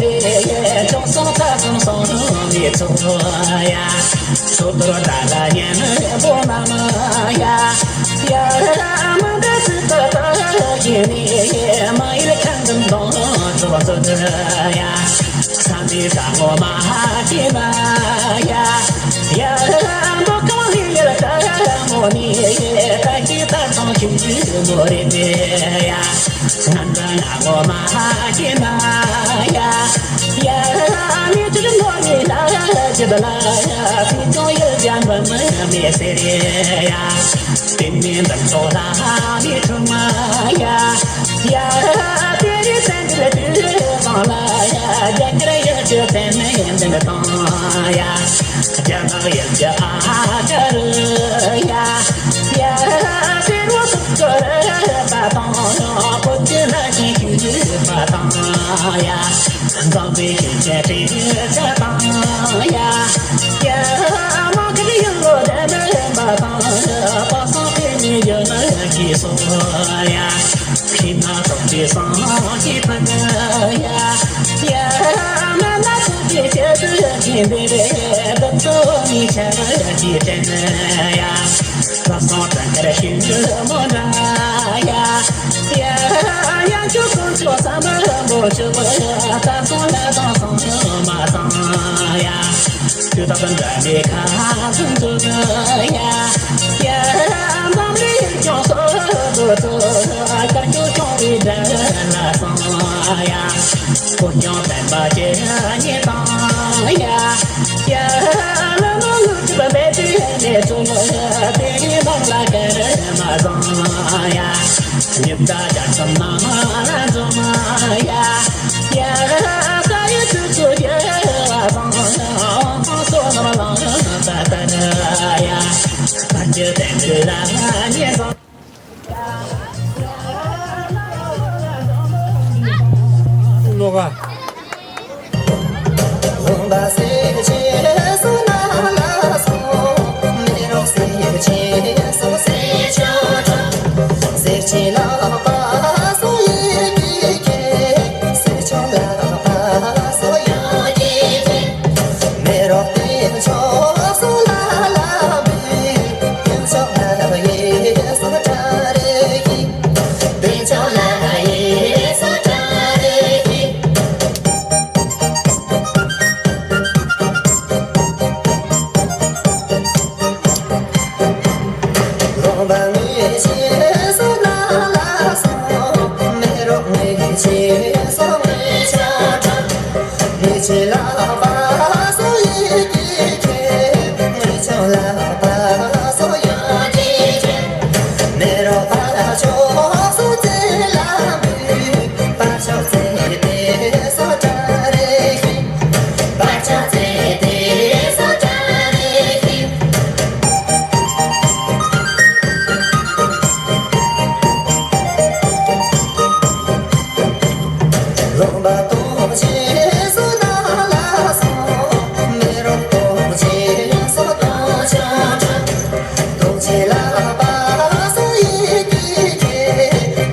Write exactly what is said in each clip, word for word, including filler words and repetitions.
རེ་ཅུང་སོང་ད་ཙམ་སོང་མི་ཚོ་ཡ། སོ་དོར་ད་ལ་ཉན་པོ་མ་མ་ཡ། ཡ་མ་འདྲ་སི་ད་ད་ཡིན་ནི་མ་ཡིར་ཁང་གི་མདོང་ཚོ་ཚོ་ཡ། ས་མི་ས་ངོ་མ་ཧ་ཅི་མ་ཡ། ཡ་མདོ་གང་ལི་ཡར་ད་མོ་ནི་ད་ཅི་ད་སོང་ཅི་མོ་རེ་ནི་ཡ། ང་འདྲ་ང་ངོ་མ་ཧ་ཅི་མ་ཡ། ཡ་མི་ཅི་མོ་ནི་ལ་ཅི་ད་ལ་ཡ། སི་ཅོ་ཡ་ཡ་མ་མ་མེ་སེ་རེ་ཡ། དེ་ནས་འདམ་ཚོ་ལ་མི་ཁྲོ་མ་ཡ། ཡ་དེ་རི་སན་དི་ལ་དུ་སང་ལ་ཡ། རྒྱ་གར་ཡ་ཅི་སན་ནས་འདི་ལ་དང་ཡ། རྒྱ་ནག་ཡ་རྒྱ་ཨ་གར་ཡ། ཡ་སེ་རོ་སུ་ཀ་ར་པ་དང་། ཁོ་ཅི་ན་ཅི་ཁྱུ་པ་དང་ཡ། འཛམ་བུའི་ཤིང་ཆེན་སྤྲིན་ཆེན་དང་ཡ། ཡ་མ་གི་ཡུལ་ལོ་དེ་ནི་ཡིན་པ་དང་། པ་སངས་དེ་ནི་ཡོད་ན་ཡ་གི་སོ་ཡ། ཤིང་ན་ཐོག་གི་སངས་ཀྱི་ཕ་ནི་ཡ། ཡ་མ་ན་སུ་གི་ཆེད་དུ་ཡ་གི་འདི་རེད། བདག་ཚོ་ནི་ཆ་ན་ཡ་གི་དྲན་ཡ། ལྷ་སྲུང་བྲན་ཁར་ཤིང་མོ་འདྲ་ཡ། ཡ་ཡང་ཁྱོད་ཀུན་ཚོ་བསམ་པ་རིན་པོ་ཆེ། ད་སོང་ལ་དང་སོང་མ་སོང་ཡ། དུས་རྟག་ཏུ་འདྲ་མི་ཁ་ཚུན་ཚོད་ཡ། ཡ་འཛམ་གླིང་ཡུལ་ལྗོངས་སོ་སོ་སོ། དཀར་ཕྱོགས་སྐྱོང་བའི་དགྲ་ལ་སོང་ཡ། སྐུ་སྐྱོང་བསྟན་པ་ཇེ་ཉེ་དང་ཡ། ཡ་ལ་ལོ་ལུག་ཅི་པ་མེད་དུས་ནས་ཚུལ། དེ་ཡི་ནང་ལ་གར་མ་བཟང་ཡ། ཉི་ཟླ་རྒྱ་མཚོ་ནང་ལ་འཛོམས་ཡ། ཡ་ས་ཡི་ཚུལ་ཚུལ་རྒྱལ་བ་དང་། དབང་ཐང་སོ་ནམ་ལང་ད་ལྟར་ཡ། བར་གྱི་བསྟན་འགྲོའི་ལ་ཉེ་བཟང་། ལོ་ག་ལུང་པ་སེར་ཆེན་སོ་ན་ལ་སོ། མེ་རོ་སེར་ཆེན་སོ་སེར་ཆོ་ཆོ། སེར་ཆེན་ལག་པ་སོ་ཡི་གེ་གེ། སེར་ཆོ་ལག་པ་སོ་ཡོ་གེ་གེ། མེ་རོ་སྟེང་ཕྱོགས་སོ་ལ་ལ་བི། སྟེང་ཕྱོགས་ལ་ཡེ་སོ་ཏྲ་རེ་གི། སྟེང་ཕྱོགས་ལ་ཡེ་སོ་ཏྲ་རེ་གི། ལུང་པ་ངོས་ཆེན་སོ་ན་ལ་སོ། མེ་རོ་ངོས་ཆེན་སོ་ངོས་ཆེན་ཁྲ། ངོས་ཆེན་ལ་པ་སོ་ཡི་གེ་ཁེ། ངོས་ཆེན་ལ་པ་སོ་ཡོ་གེ་ཁེ། མེ་རོ་པ་ཕྱོགས་སོ་ཙེ་ལ་མི། པ་ཕྱོགས་ཙེ་དེ་སོ་ཏྲ་རེ་ཧི། བར་ཆ་ཚེ་དེ་སོ་ཏྲ་རེ་ཧི། ལུང་པ་སྟོང་ཆེན་སོ་ན་ལ་སོ། མེ་རོ་སྟོང་ཆེན་སོ་སྟོང་ཆུང་ཆུང་། སྟོང་ཆེན་ལ་པ་སོ་ཡི་གེ་ཁེ།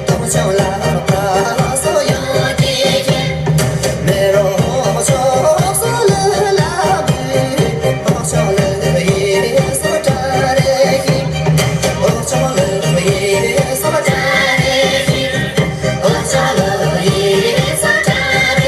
སྟོང་ཆུང་ལ་པ་སོ་ཡོ་གེ་ཁེ། མེ་རོ་ཕྱོགས་སོ་ལ་ལ་མི། ཕྱོགས་ལ་ཡེ་སོ་ཏྲ་རེ་ཧི། ཕྱོགས་ལ་ཡེ་སོ་ཏྲ་རེ་ཧི། ཕྱོགས་ལ་ཡེ་སོ་ཏྲ་རེ་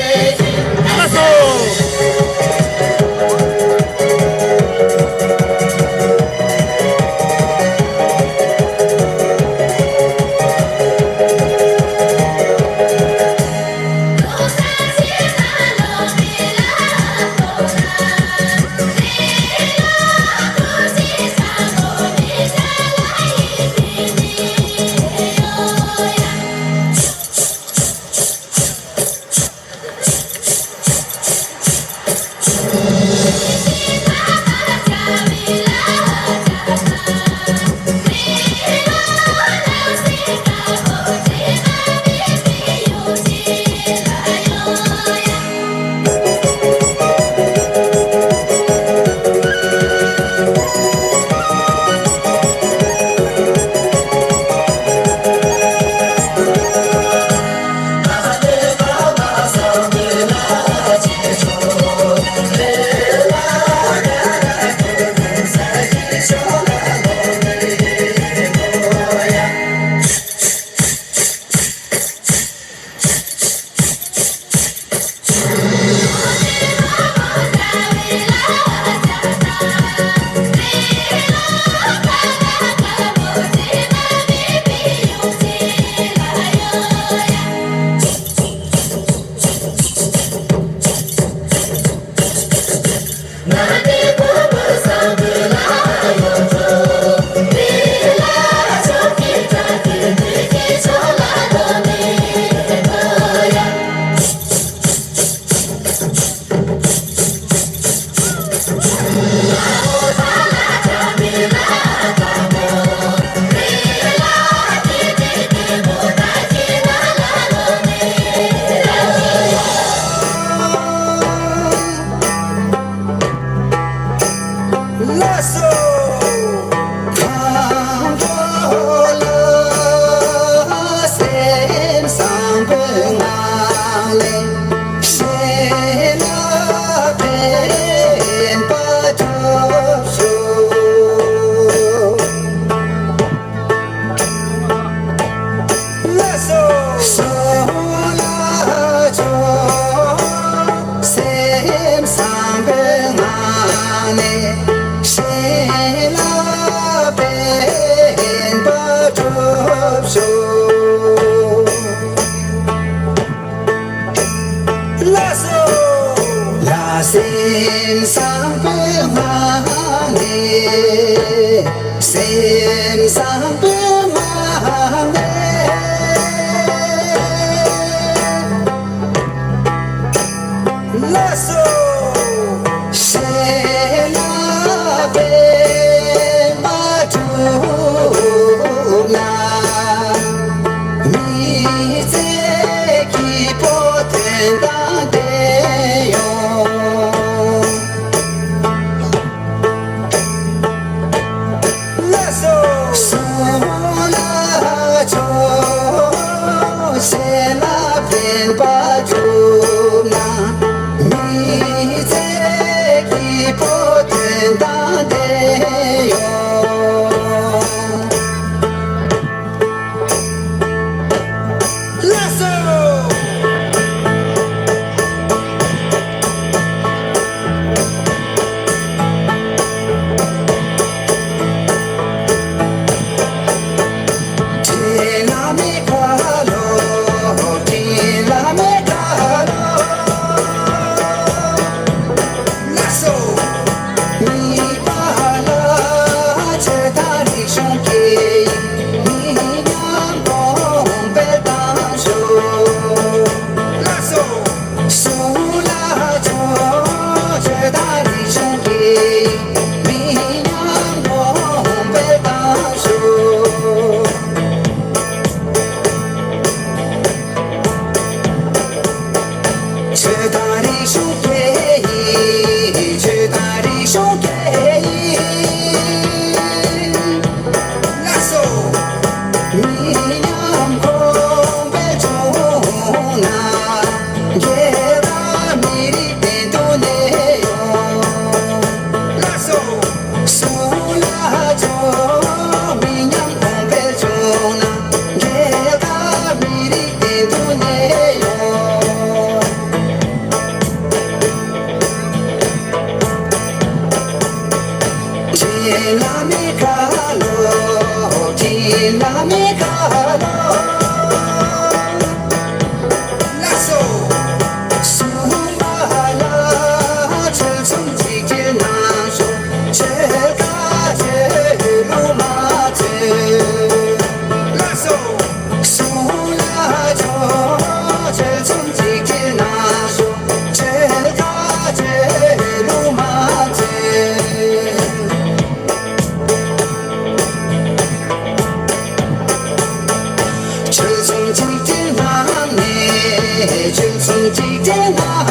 ལས། ཞལ་ལ་ཕན་པ་ཐོབ་ཤོག་ལགས་སོ། གསོལ་ལ་ཆོག་སེམས་བཟང་པོའི་ངང་ནས། ཞལ་ལ་ཕན་པ་ཐོབ་ཤོག་ལགས་སོ། ལ་སེམས་བཟང་པོའི་ངང་ནས། སེམས་བཟང་པོའི་ངང་ནས། ལགས་སོ། ཞལ་ལ་ཕན་པ་བསྒྲུབས་ན། མི་ཚེ་སྐྱིད་པོ་དོན་དང་ལྡན་ཡོང་། ལགས་སོ། གསོལ་ལ་ཆོག་ཞལ་ལ་ཕན་པ་བསྒྲུབས་ན། མི་ཚེ་སྐྱིད་པོ་དོན་དང་ལྡན་ཡོང་། ལགས་སོ། ལགས་སོ། མི་པ་ལ་ཆོས་དང་རིག་གཞུང་སྐད་ཡིག་མི་ཉམས་གོང་འཕེལ་བཏང་ཤོག་ལགས་སོ། གསོལ་ལ་ཆོག་ཆོས་དང་རིག་གཞུང་སྐད་ཡིག་མི་ཉམས་གོང་འཕེལ་བཏང་ཤོག་ཆོས་དང་རིག་གཞུང་སྐད་ཡིག་ཆོས་དང་རིག་གཞུང་སྐད་ཡིག་ལགས་སོ། མི་ཉམས་གོང་འཕེལ་བྱུང་ན། རྒྱལ་དང་མི་རིགས་བརྟན་དུ་གནས་ཡོང་། ལགས་སོ། གསོལ་ལ་ཆོག་མི་ཉམས་གོང་འཕེལ་བྱུང་ན། རྒྱལ་དང་མི་རིགས་བརྟན་དུ་གནས་ཡོང་། བྱིན་རླབས་མེ་ཁ་ལོ། བྱིན་རླབས་མེ་ཁ་ལོ། ལགས་སོ། གསུམ་པ་ལ་ཆོལ་གསུམ་གཅིག་སྒྲིལ་གནང་ཤོག་ཆོལ་ཁ་ཆོས་ལུགས་མ་བརྩི། ལགས་སོ། གསུམ་ལ་ཆོས་ཆོལ་གསུམ་གཅིག་སྒྲིལ་གནང་ཤོག་ཆོལ་ཁ་ཆོས་ལུགས་མ་བརྩི། ཆོལ་གསུམ་གཅིག་སྒྲིལ་གནང་ནས། ཆོལ་གསུམ་གཅིག་སྒྲིལ་གནང་